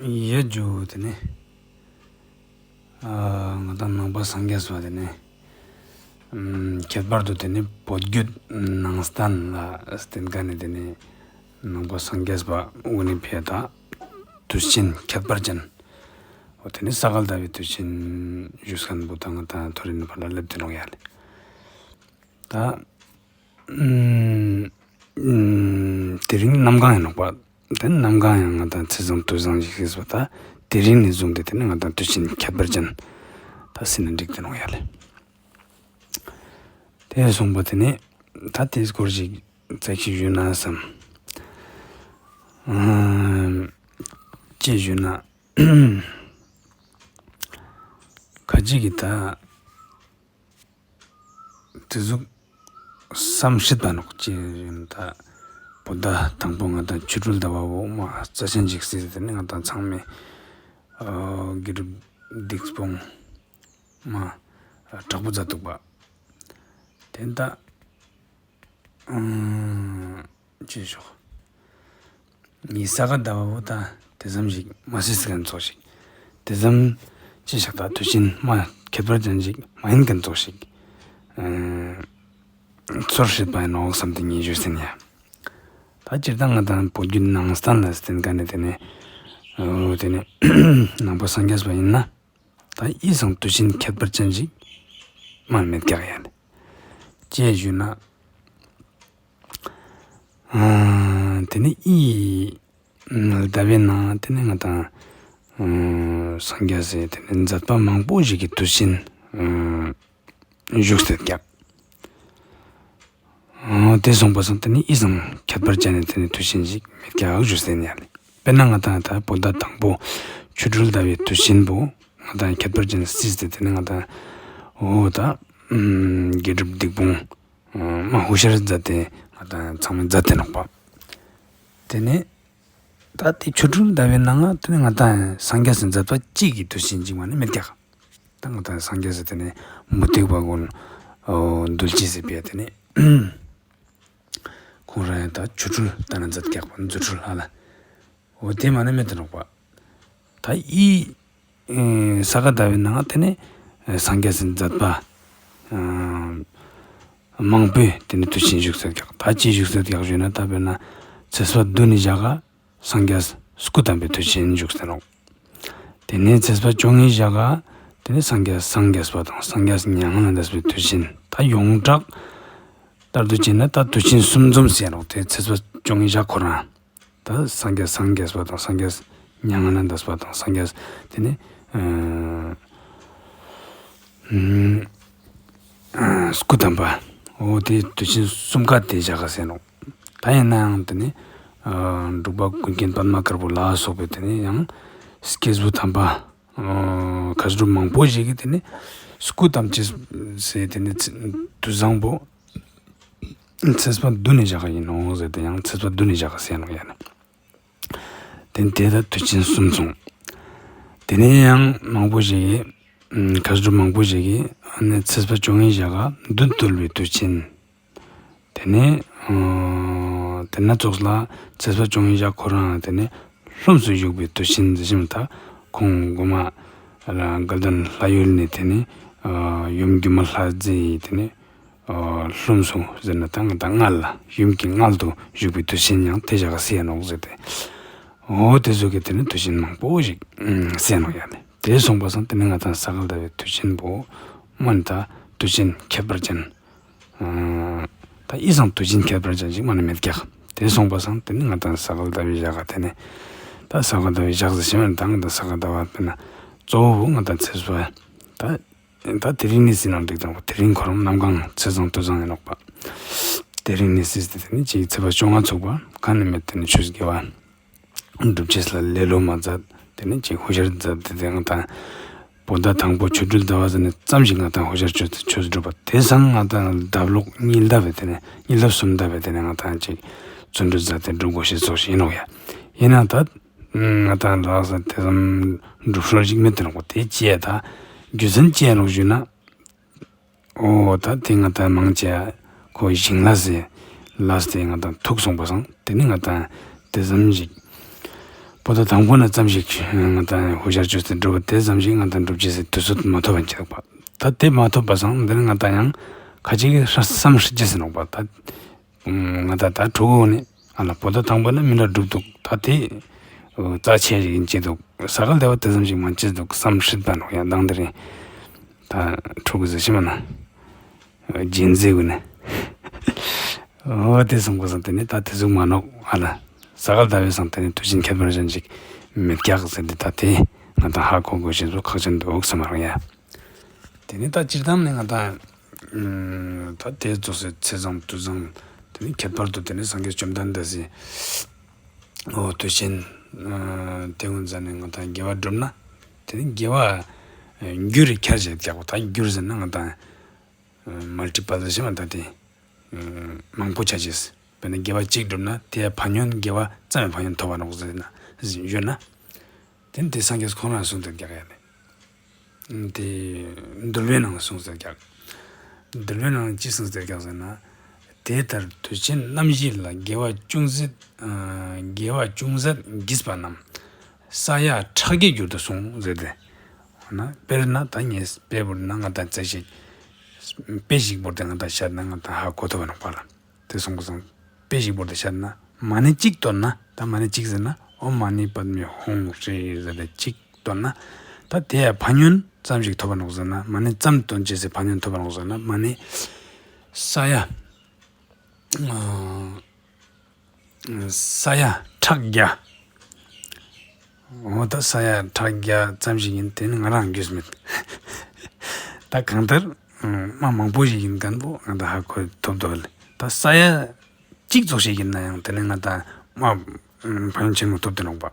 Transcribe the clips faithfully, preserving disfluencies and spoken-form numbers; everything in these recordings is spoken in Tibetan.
ཡ་ཇུ། དེ་ནས་ཨ་ང་དང་ནང་པ་སངས་རྒྱས་པ་དེ་ནས་ཨམ་ཁྱད་པར་དུ་དེ་ནས་བོད་བརྒྱུད་ནང་བསྟན་ལ་བརྟེན་མཁན་ནི་དེ་ནས་ནང་པ་སངས་རྒྱས་པ་དབུ་ནས་ཕེབས་ད་དུས་ཆེན་ཁྱད་པར་ཅན། འོ་དེ་ནས་ས་ག་ཟླ་བའི་དུས་ཆེན་བཞུགས་མཁན་པོ་ད་ང་དང་ཐོ་རེ་ནས་ཕར་ལ་སླེབས་ཏེ་ནོག་ཡ་ལེ། ད་ཨམ་ཨམ་དེ་རིང་གནམ་གང་ཡིན་ནོག་པ། དེ་གནམ་གང་ཡང་ང་དང་ཚེས་བཟང་དུས་བཟང་ཞིག་ཟེར་བ་ད། དེ་རིང་ནས་བཟུང་སྟེ་དེ་ནི་ང་དང་དུས་ཆེན་ཁྱད་པར་ཅན་ད་ཟེར་ན་འགྲིག་དེ་ནོག་ཡ་ལེ། དེ་སོང་པ་དེ་ནས་ད་དེའི་སྐོར་ཞིག་ཙག་ཞིག་ཞུས་ན་བསམ། ཨམ་ཅེས་ཞུས་ན། ཁ་ཅིག་གིས་ད་དེ་ཟུག་བསམ་སྲིད་པ་ནོག་ཅེས་ཡིན་ད། བོད་ཟླ་དང་པོ་ང་དང་ཆོ་འཕྲུལ་ཟླ་བ་འོག་མ་རྩ་ཆེན་ཅིག་སྲིད་དེ་ནི་ང་དང་ཚང་མས་ཨ་དགེ་སྒྲུབ་སྡིག་སྤོང་མ་དྲག་པོ་མཛད་འདུག་པ། དེ་ད་ཨང་ཅེས་ཞོག་ངའི་ས་ག་ཟླ་བ་བོ་ད་དེ་ཙམ་ཞིག་མ་སྲིད་ཟེར་མཁན་ཚོགས་ཤིག་དེ་ཙམ་ཅི་ཞིག་ད་དུས་ཆེན་མ་ཁྱད་པར་ཅན་ཞིག་མ་ཡིན་མཁན་ཚོགས་ཤིག་ཚོར་སྲིད་པ་ཡིན་ནོག་བསམ་སྟེ་ངས་ཞུས་ཟིན་ཡ། ད་སྤྱིར་བཏང་ང་དང་བོད་བརྒྱུད་ནང་བསྟན་ལ་བརྟེན་མཁན་ནི་དེ་ནས་འོ་དེ་ནས་ནང་པ་སངས་རྒྱས་པ་ཡིན་ན། ད་ཨི་སང་དུས་ཆེན་ཁྱད་པར་ཅན་ཞིག་མ་མེད་ཀྱག་ཡ་ལེ། ཅེས་ཞུས་ན། ཨ་དེ་ནི་ཨི་ཟླ་བའི་ནང་དེ་ནི་ང་དང་ཨ་སངས་རྒྱས་སི་དེ་ནི་མཛད་པ་མང་པོ་ཞིག་གི་དུས་ཆེན་ཨ་བཞུགས་སྲིད་ཀྱག་ཨ་དེ་སོང་པ་སང་དེ་ནི་ཨི་སང་ཁྱད་པར་ཅན་ནི་དེ་ནི་དུས་ཆེན་ཞིག་མེད་ཀྱག་བཞུགས་སྲིད་ཡ་ལེ། དཔེར་ན་ང་དང་ད་བོད་ཟླ་དང་པོ་ཆོ་འཕྲུལ་ཟླ་བའི་དུས་ཆེན་པོ་ང་དང་ཁྱད་པར་ཅན་སྲིད་དེ་དེ་ནི་ང་དང་འོ་ད་ཨམ་དགེ་སྒྲུབ་སྡིག་སྤོང་མ་ཧུ་ཤར་མཛད་དེ་ང་དང་ཚང་མས་མཛད་དེ་ནོག་པ། དེ་ནས་ད་དེ་ཆོ་འཕྲུལ་ཟླ་བའི་ནང་ང་དེ་ནི་ང་དང་སངས་རྒྱས་སི་མཛད་པ་གཅིག་གི་དུས་ཆེན་གཅིག་མ་ནི་མེད་ཀྱག་ད་ང་དང་སངས་རྒྱས་སི་དེ་ནི་མུ་སྟེགས་པ་ཀུན་འདུལ་བྱེད་ཟེར་བའི་དེ་ནི་ཁོང་རང་ཡང་ད་ཆོ་འཕྲུལ་ད་ནི་མཛད་ཀྱག་པ་རྫུ་འཕྲུལ་ཧ་ལ། འོ་དེ་མ་ནི་མེད་དེ་ནོག་པ། ད་ཨི་ཨེ་ས་ག་ཟླ་བའི་ནང་དེ་ནས་ཨེ་སངས་རྒྱས་སི་མཛད་པ་ཨ་མང་པོས་དེ་ནས་དུས་ཆེན་བཞུགས་སྲོལ་ཀྱག་ད་ཅི་བཞུགས་སྲོལ་ཀྱག་ཞུས་ན་ད་དཔེར་ན་ཚེས་པ་བདུན་ནི་ཞག་ག་སངས་རྒྱས་སྐུ་བལྟམས་པའི་དུས་ཆེན་བཞུགས་སྲོལ་ནོག་དེ་ནས་ཚེས་པ་བཅོ་ལྔའི་ཞག་ག་དེ་ནས་སངས་རྒྱས་སངས་རྒྱས་པ་དང་སངས་རྒྱས་མྱ་ངན་ལས་འདས་པའི་དུས་ཆེན་ད་ཡོངས་གྲགས་ལྟར་དུ་བྱས་ན་ད་དུས་ཆེན་གསུམ་འཛོམས་ཟེར་ནོག་དེ་ཚེས་པ་བཅོ་ལྔའི་ཞག་ཁོ་རང་། ད་སངས་རྒྱས་སངས་རྒྱས་པ་དང་སངས་རྒྱས་མྱ་ངན་ལས་འདས་པ་དང་སངས་རྒྱས་དེ་ནི་ཨ་ཨ་སྐུ་བལྟམས་པ། འོ་དེ་དུས་ཆེན་གསུམ་ཀ་དེ་ཞག་ག་ཟེར་ནོག་ད་ཡིན་ན་ཡང་དེ་ནི་ཨ་འབྲུག་པ་ཀུན་མཁྱེན་པདྨ་དཀར་པོ་ལ་སོགས་པའི་དེ་ནི་ཡང་སྐྱེས་བུ་དམ་པ་ཨ་མཁས་གྲུབ་མང་པོ་ཞིག་གིས་དེ་ནི་སྐུ་བལྟམས་ཅི་ཟེར་དེ་ནི་དུས་བཟང་པོ། ཚེས་པ་བདུན་ནི་ཞག་ག་ཡིན་ནོག་ཟེར་ཏེ་ཡང་ཚེས་པ་བདུན་ནི་ཞག་ག་ཟེར་ནོག་ཡ་ནི། དེ་དེ་ལ་དུས་ཆེན་གསུམ་སོང་། དེ་ནས་ཡང་མང་པོ་ཞིག་གིས་ཨམ་མཁས་གྲུབ་མང་པོ་ཞིག་གིས་ཨ་ནི་ཚེས་པ་བཅོ་ལྔའི་ཞག་ག་བདུད་འདུལ་བའི་དུས་ཆེན། དེ་ནས་ཨ་དེ་ན་ཙོགས་ལ་ཚེས་པ་བཅོ་ལྔའི་ཞག་ཁོ་རང་དེ་ནས་ལྷུམས་སུ་ཞུགས་པའི་དུས་ཆེན་ཟེར་ཞིང་ད་ཁོང་གོ་མ་དགའ་ལྡན་ལྷ་ཡུལ་ནས་དེ་ནས་ཨ་ཡུམ་སྒྱུ་མ་ལྷ་མཛེས་ཡིས་དེ་ནས་ཨ་ལྷུམས་སུ་ཟེར་ན་ད་ང་ད་མངལ་ལ་ཡུམ་གྱི་མངལ་དུ་བཞུགས་པའི་དུས་ཆེན་ཡང་དེ་ཞག་ག་ཟེར་ནོག་ཟེར་ཏེ། འོ་དེ་ཚོ་གི་དེ་ནི་དུས་ཆེན་མང་པོ་ཞིག་ཨ་ཟེར་ནོག་ཡ་ནི། དེ་སོང་པ་སང་དེ་ནི་ང་དང་ས་ག་ཟླ་བའི་དུས་ཆེན་པོ་མ་ནི་ད་དུས་ཆེན་ཁྱད་པར་ཅན། ཨ་ད་ཨི་སང་དུས་ཆེན་ཁྱད་པར་ཅན་ཞིག་མ་ནི་མེད་ཀྱག་དེ་སོང་པ་སང་དེ་ནི་ང་དང་ས་ག་ཟླ་བའི་ཞག་ག་དེ་ནི་ད་ས་ག་ཟླ་བའི་ཞག་ཟེར་ཞིང་ད་ང་དང་ས་ག་ཟླ་བ་དཔེར་ན་གཙོ་བོ་ང་དང་ཚེས་པ་ད། ད་དེ་རིང་ནི་སྲིད་ནང་འགྲིག་དང་པོ་དེ་རིང་ཁོ་རང་གནམ་གང་ཚེས་བཟང་དུས་བཟང་ཡིན་ནོག་པ། དེ་རིང་ནི་སྲིད་དེ་ནི་གཅིག་ཚེས་པ་བཅོ་ལྔ་ཚུགས་པ་ག་ནི་མེད་དེ་ནི་ཆོས་དགེ་བ་སྒྲུབ་ཆེས་ལ་ལེ་ལོ་མ་མཛད་དེ་ནི་གཅིག་ཧུ་ཤར་མཛད་དེ་དེ་ང་དང་བོད་ཟླ་དང་པོ་ཆོ་འཕྲུལ་ཟླ་བ་ཟེར་ནས་ཙམ་ཞིག་ང་དང་ཧུ་ཤར་ཆོས་དེ་ཆོས་སྒྲུབ་པ་དེ་སང་ང་དང་ལྡབ་ལོག་གཉིས་ལྡབ་བས་དེ་ནི་གཉིས་ལྡབ་གསུམ་ལྡབ་བས་དེ་ནི་ང་དང་གཅིག་བརྩོན་འགྲུས་མཛད་དེ་སྒྲུབ་དགོས་ཤེས་ཚོགས་ཤིག་ཡིན་ནོག་ཡ། ཡིན་ན་ད། ང་དང་ལགས་སོ་དེ་ཙམ་འགྲུབ་སྲོལ་ཞིག་མེད་དེ་ནོག་པ་དེ་ཅི་ཡ་ད། རྒྱུ་མཚན་ཅི་ཡ་ནོག་ཞུས་ན། ཨོ་ད་དེ་ང་དང་མང་ཆེ་ཁོ་ཞིང་ལས་སི་ལས་དེ་ང་དང་ཐུག་སོང་པ་སང་དེ་ནི་ང་དང་དེ་ཙམ་ཞིག་ པོ་ཏ་དང་པོ་ན་ཙམ་ཞིག་ང་དང་ཧུ་ཤར་བཅོས་ཏེ་འགྲུབ་པ་དེ་ཙམ་ཞིག་ང་དང་འགྲུབ་ཅེས་སི་དུས་ཚོད་མ་ཐོབ་པ་འཇག་པ། ད་དེ་མ་ཐོབ་པ་སང་འདི་ནི་ང་དང་ཡང་ཁ་ཅིག་གིས་བསམ་ཤེས་ཅེས་ཟེར་ནོག་པ། ད་ང་དང་ད་ཕྲུ་གུ་ནི་ཨ་ལ་པོ་ཏ་དང་པོ་ན་མི་འདྲ་འགྲུབ་འདུག། ད་དེ་རྩ་ཆེ་ཞིག་ཡིན་ཅེས་འདུག། ས་ག་ཟླ་བ་དེ་ཙམ་ཞིག་མ་ཅེས་འདུག་བསམ་ཤེས་པ་ནོག། ཡང་དང་དེ་རིང་ད་ཕྲུ་གུ་ཟེར་ཤེས་མ་ན། རྗེན་ཟེར་གུ་ནི། འོ་དེ་སོང་གོ་སང་དེ་ནི་ད་དེ་ཟུག་མ་ནོག། ཨ་ལ། ས་ག་ཟླ་བའི་སང་དེ་ནི་དུས་ཆེན་ཁྱད་པར་ཅན་ཞིག་མེད་ཀྱག་ཟེར་ཏེ་ད་དེ་ང་དང་ཧ་གོ་དགོས་ཤེས་སུ་ཁག་ཅན་འདུག་ཟེར་མ་རོགས་ཡ། དེ་ནི་ད་སྤྱིར་བཏང་ནི་ང་དང་ད་དེ་ཚོ་སེ་ཚེས་བཟང་དུས་བཟང་དེ་ནི་ཁྱད་པར་དུ་དེ་ནི་སངས་རྒྱས་བཅོམ་ལྡན་འདས་སི་འོ་དུས་ཆེན་དེ་ངོ་མཚན་ནི་ང་དང་དགེ་བ་བསྒྲུབ་ན་དེ་ནི་དགེ་བ་རྒྱུ་རུ་ཁྱེར་བྱེད་ཀྱག་པ། ད་རྒྱུ་རུ་ཟེར་ན་ང་དང་མལ་ཊི་པལ་ཟེར་མ་ད་དེ་མང་པོ་ཆ་ཅེས། དཔེར་ན་དགེ་བ་གཅིག་བསྒྲུབ་ན་དེའི་ཕན་ཡོན་དགེ་བ་ཙམ་ཡང་ཕན་ཡོན་ཐོབ་པ་ནོག་ཟེར་ན་ཡོད་ན། དེ་ནི་དེ་སངས་རྒྱས་ཁོང་རང་གསུངས་ཏེ་རྒྱག་ཡ་ནི། དེ་འདུལ་བའི་ནང་གསུངས་ཏེ་རྒྱག། འདུལ་བའི་ནང་ཅི་གསུངས་ཏེ་རྒྱག་ཟེར་ན། དེ་ལྟར་དུས་ཆེན་རྣམ་བཞི་ལ་དགེ་བ་ཅུང་ཟད་དགེ་བ་ཅུང་ཟད་བགྱིས་པ་རྣམས་ས་ཡ་ཕྲག་བརྒྱའི་རྒྱུར་དུ་གསུངས་ཟེར་ཏེ། འོ་ན་དཔེར་ན་ད་ངས་དཔེ་བོར་ན་ང་དང་རྩེ་ཞིག་དཔེ་ཞིག་བོར་ཏེ་ང་དང་བཤད་ན་ང་དང་ཧ་གོ་ཐུབ་པ་ནོག་པ་ལ། དེ་སོང་གོ་སང་དཔེ་ཞིག་བོར་ཏེ་བཤད་ན་མ་ཎི་གཅིག་བཏོན་ན་ད་མ་ཎི་གཅིག་ཟེར་ན་ཨོཾ་མ་ཎི་པདྨེ་ཧཱུྃ་ཧྲཱིཿ་ཟེར་ཏེ་གཅིག་བཏོན་ན་ད་དེ་ཡ་ཕན་ཡོན་ཙམ་ཞིག་ཐོབ་པ་ནོག་ཟེར་ན་མ་ཎི་ཙམ་བཏོན་ཅེས་སི་ཕན་ཡོན་ཐོབ་པ་ནོག་ཟེར་ན་མ་ཎི་ས་ཡ། ས་ཡ་ཕྲག་བརྒྱ། འོ་ད་ས་ཡ་ཕྲག་བརྒྱ་ཙམ་ཞིག་ཡིན་དེ་ནི་ང་རང་རྒྱུས་མེད། ད་གང་ལྟར་མ་མང་པོ་ཞིག་ཡིན་མཁན་པོ་ང་ད་ཧ་གོ་ཐུབ་འདུག་ལེ། ད་ས་ཡ་གཅིག་ཙོགས་ཞིག་ཡིན་ན་ཡང་དེ་ནི་ང་ད་མ་ཕན་ཡོན་ཆེན་མོ་ཐོབ་དེ་ནོག་པ།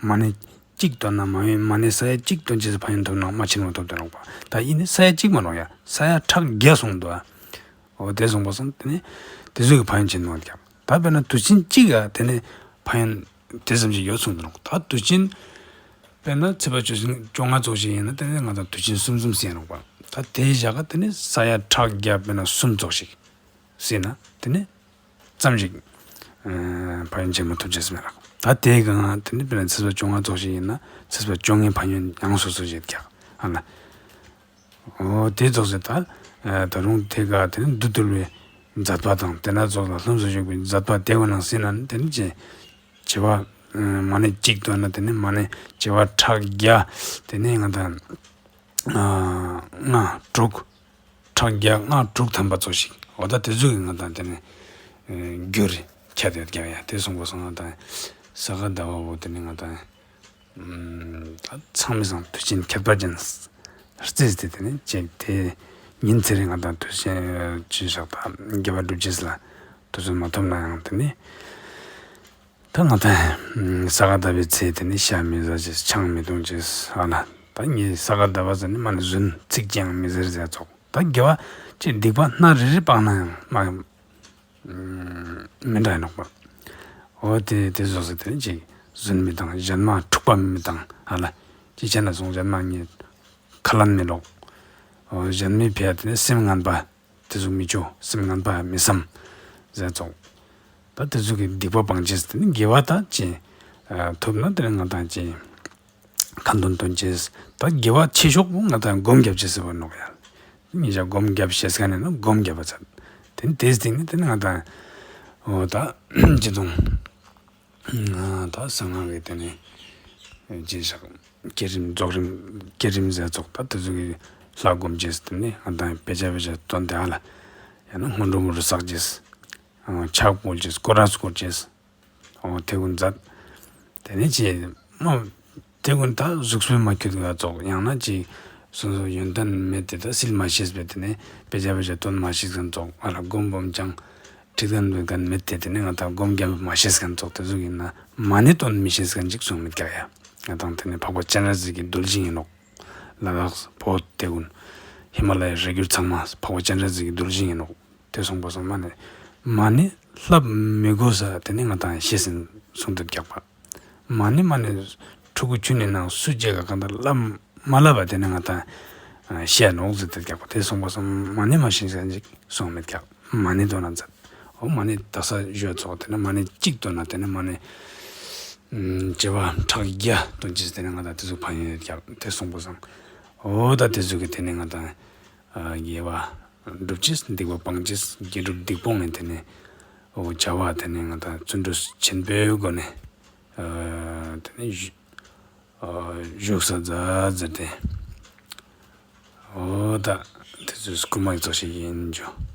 མ་ཎི་གཅིག་བཏོན་ན་མ་ཡོན་མ་ཎི་ས་ཡ་གཅིག་བཏོན་ཅེས་སི་ཕན་ཡོན་ཐོབ་ན་མ་ཆེན་མོ་ཐོབ་དེ་ནོག་པ། ད་ཡིན་ནི་ས་ཡ་གཅིག་མ་ནོག་ཡ་ས་ཡ་ཕྲག་བརྒྱ་གསུངས་འདུག་ཨ། འོ་དེ་སོང་པ་སང་དེ་ནི་དེ་ཚོ་གི་ཕན་ཡོན་ཆེན་མོ་ཀྱང་ད་དཔེར་ན་དུས་ཆེན་གཅིག་ག་དེ་ནི་ཕན་ཡོན་དེ་ཙམ་ཞིག་ཡོད་གསུངས་འདུག་ད་དུས་ཆེན་དཔེར་ན་ཚེས་པ་བཅོ་བརྒྱད་བཅོ་ལྔ་ཙོགས་ཞིག་ཡིན་ན་དེ་ནི་ང་དང་དུས་ཆེན་གསུམ་གསུམ་ཟེར་ནོག་པ། ད་དེའི་ཞག་ག་དེ་ནི་ས་ཡ་ཕྲག་བརྒྱ་དཔེར་ན་གསུམ་ཙོགས་ཤིག་ཟེར་ན་དེ་ནི་ཙམ་ཞིག་ཕན་ཡོན་ཆེན་མོ་ཐོབ་ཅེས་མེད་ལགས། ད་དེའི་སྒང་དེ་ནི་དཔེར་ན་ཚེས་པ་བཅོ་ལྔ་ཙོགས་ཞིག་ཡིན་ན་ཚེས་པ་བཅོ་ལྔའི་ཕན་ཡོན་ཡང་སོ་སོ་ཞིག་ཀྱང་ཨ་ལ། འོ་དེ་ཙོགས་སེ་ད་ད་རུང་དེ་ག་དེ་ནི་བདུད་བཏུལ་བའི་མཛད་པ་དང་དེ་ན་ཙོགས་ལ་ལྷུམས་སུ་ཞུགས་པའི་མཛད་པ་དེ་གོ་ནང་སྲིད་ན་ནི་དེ་ནི་ཅེ་བྱེ་བ་མ་ཎི་གཅིག་བཏོན་ན་དེ་ནི་མ་ཎི་བྱེ་བ་ཕྲག་བརྒྱ་དེ་ནི་ང་དང་ལྔ་དྲུག་ཕྲག་བརྒྱ་ལྔ་དྲུག་ཐམ་པ་ཙོགས་ཤིག་འོ་ད་དེ་ཚོ་གི་ང་དང་དེ་ནི་རྒྱུ་རེ་ཁྱད་ཡོད་ཀྱང་ཡ་དེ་སོང་པ་སོང་ང་དང་ས་ག་ཟླ་བ་བོ་དེ་ནི་ང་དང་ཚང་མའི་སང་དུས་ཆེན་ཁྱད་པར་ཅན་རྩིས་ཏེ་དེ་ནི་ཅེ་དེ་ཉིན་ཚེ་རིང་ང་དང་དུས་ཆེན་ཅི་ཞག་དང་དགེ་བ་སྒྲུབ་ཅེས་ལ་དུས་ཚོད་མ་ཐོབ་ན་ཡང་དེ་ནི། ད་ང་དང་ས་ག་ཟླ་བའི་ཚེ་དེ་ནི་ཤ་མི་ཟ་ཅེས་ཆང་མི་འཐུང་ཅེས་ཨ་ལ། ད་ངས་ས་ག་ཟླ་བ་ཟེར་ནི་མ་ནི་རྫུན་ཚིག་ཅིག་ཡང་མི་ཟེར་ཟེར་ཙོགས་ད་དགེ་བ་ཅེ་སྡིག་པ་སྣ་རེ་རེ་སྤངས་ན་ཡང་མ་མི་འདྲ་ཡིན་ནོག་པ། འོ་དེ་དེ་ཟོག་ཟེར་དེ་ནི་ཅིག་རྫུན་མི་བཏང་གཞན་མ་འཁྲུག་པ་མི་བཏང་ཨ་ལ། ཅི་བྱས་ན་སོང་གཞན་མ་ངས་ཁ་ལན་མི་སློག། འོ་གཞན་མའི་ཕི་ཡ་དེ་ནི་སེམས་ངན་པ། དེ་ཚོ་མི་སྐྱོ་སེམས་ངན་པ་མི་བསམ་ཟེར་ཙོགས། ད་དེ་ཚོ་གི་སྡིག་པ་སྤང་ཅེས་དེ་ནི་དགེ་བ་ད་ཅི་ཐོབ་ན་དེ་ནི་ང་དང་ཅི་ཁ་འདོན་འདོན་ཅེས་ད་དགེ་བ་ཆེ་ཤོས་ང་དང་སྒོམ་རྒྱབ་ཅེས་ཟེར་བ་ནོག་ཡ། ཉིན་ཞག་སྒོམ་རྒྱབ་ཤེས་མཁན་ནི་ན་སྒོམ་རྒྱབ་པ་ཚར། དེ་ནི་དེའི་སྟེང་ནས་དེ་ནི་ང་དང་འོ་ད་ཅི་དང་། ད་གསང་སྔགས་ཀྱི་དེ་ནི་རྗེས་བཞག་བསྐྱེད་རིམ་རྫོགས་རིམ་བསྐྱེད་རིམ་ཟེར་ཙོགས་ད་དེ་ཚོ་གི་ལྷ་སྒོམ་རྗེས་དེ་ནི་ང་དང་དཔེ་ཆ་དཔེ་ཆ་བཏོན་ཏེ་ཨ་ལ་ཡང་ན་སྔོན་འགྲོ་མུ་རུ་བསགས་རྗེས་ཕྱག་ཕུལ་རྗེས་སྐོར་ར་སྐོར་རྗེས་འོ་དེ་ཀུན་མཛད། དེ་ནི་ཅི་མ་དེ་ཀུན་ད་གཟུགས་པོའི་མ་ཁྱོད་ཀྱི་ཙོགས་ཡང་ན་ཅི་སོ་སོ་ཡོན་ཏན་མེད་དེ་ད་སིལ་མ་ཤེས་པས་དེ་ནི་དཔེ་ཆ་དཔེ་ཆ་བཏོན་མ་ཤེས་མཁན་ཙོགས་ཨ་ལ་སྒོམ་སྒོམ་ཅང་། ཁྲིད་མཁན་འདོན་མཁན་མེད་དེ་དེ་ནི་ང་དང་སྒོམ་རྒྱབ་མ་ཤེས་མཁན་ཙོགས་དེ་ཚོ་ཡིན་ན་མ་ཎི་བཏོན་མི་ཤེས་མཁན་ཅིག་གསུངས་མེད་ཀྱག་ཡ། ང་དང་དེ་ནི་འཕགས་པ་སྤྱན་རས་གཟིགས་ཀྱི་གདུལ་ཞིང་ཡིན་ནོག། ལ་དྭགས་བོད་དེ་ཀུན་ཧི་མ་ལ་ཡའི་རི་རྒྱུད་ཚང་མ་འཕགས་པ་སྤྱན་རས་གཟིགས་ཀྱི་གདུལ་ཞིང་ཡིན་ནོག། དེ་སོང་པ་སོང་མ་ནི་མ་ཎི་བསླབ་མི་དགོས་ས་དེ་ནི་ང་དང་ཤེས་ཟིན་གསུངས་དུས་ཀྱག་པ། མ་ཎི་མ་ཎི་ཕྲུ་གུ་ཆུང་ནས་ནང་སུ་བཅས་ཀ་གང་ལྟར་བསླབ་མ་ལབ་པ་དེ་ནི་ང་དང་ཤེས་ནོག་ཟེར་དེ་རྒྱག་པ་དེ་སོང་པ་སོང་མ་ཎི་མ་ཤེས་ཟེར་ཅིག་སོང་མེད་ཀྱག། མ་ཎི་འདོན་ན་མཛད། འོ་མ་ཎི་དག་ས་ཞུ་ཙོགས་དེ་ནི་མ་ཎི་གཅིག་འདོན་ན་དེ་ནི་མ་ཎི་ བྱེ་བ་ཕྲག་བརྒྱ་སྟོན་ཅེས། དེ་ནས་ང་དང་དེ་ཚོ་ཕན་ཡོན་ཡོད་ཀྱང་དེ་གསུངས་པ་སང་། འོ་ད་དེ་ཚོ་གི་དེ་ནས་ང་དང་དགེ་བ་སྒྲུབ་ཅེས། སྡིག་པ་སྤང་ཅེས། དགེ་སྒྲུབ་སྡིག་སྤོང་ནས་དེ་ནས་འོ་བྱ་བ་དེ་ནས་ང་དང་བརྩོན་འགྲུས་ཆེན་པོའི་སྒོ་ནས་དེ་ནས་བཞུགས་ས་མཛད་མཛད་དེ། འོ་ད་དེ་ཚོ་སྐུལ་མ་ཡི་ཚོགས་ཤིག་ཡིན་རྒྱུ།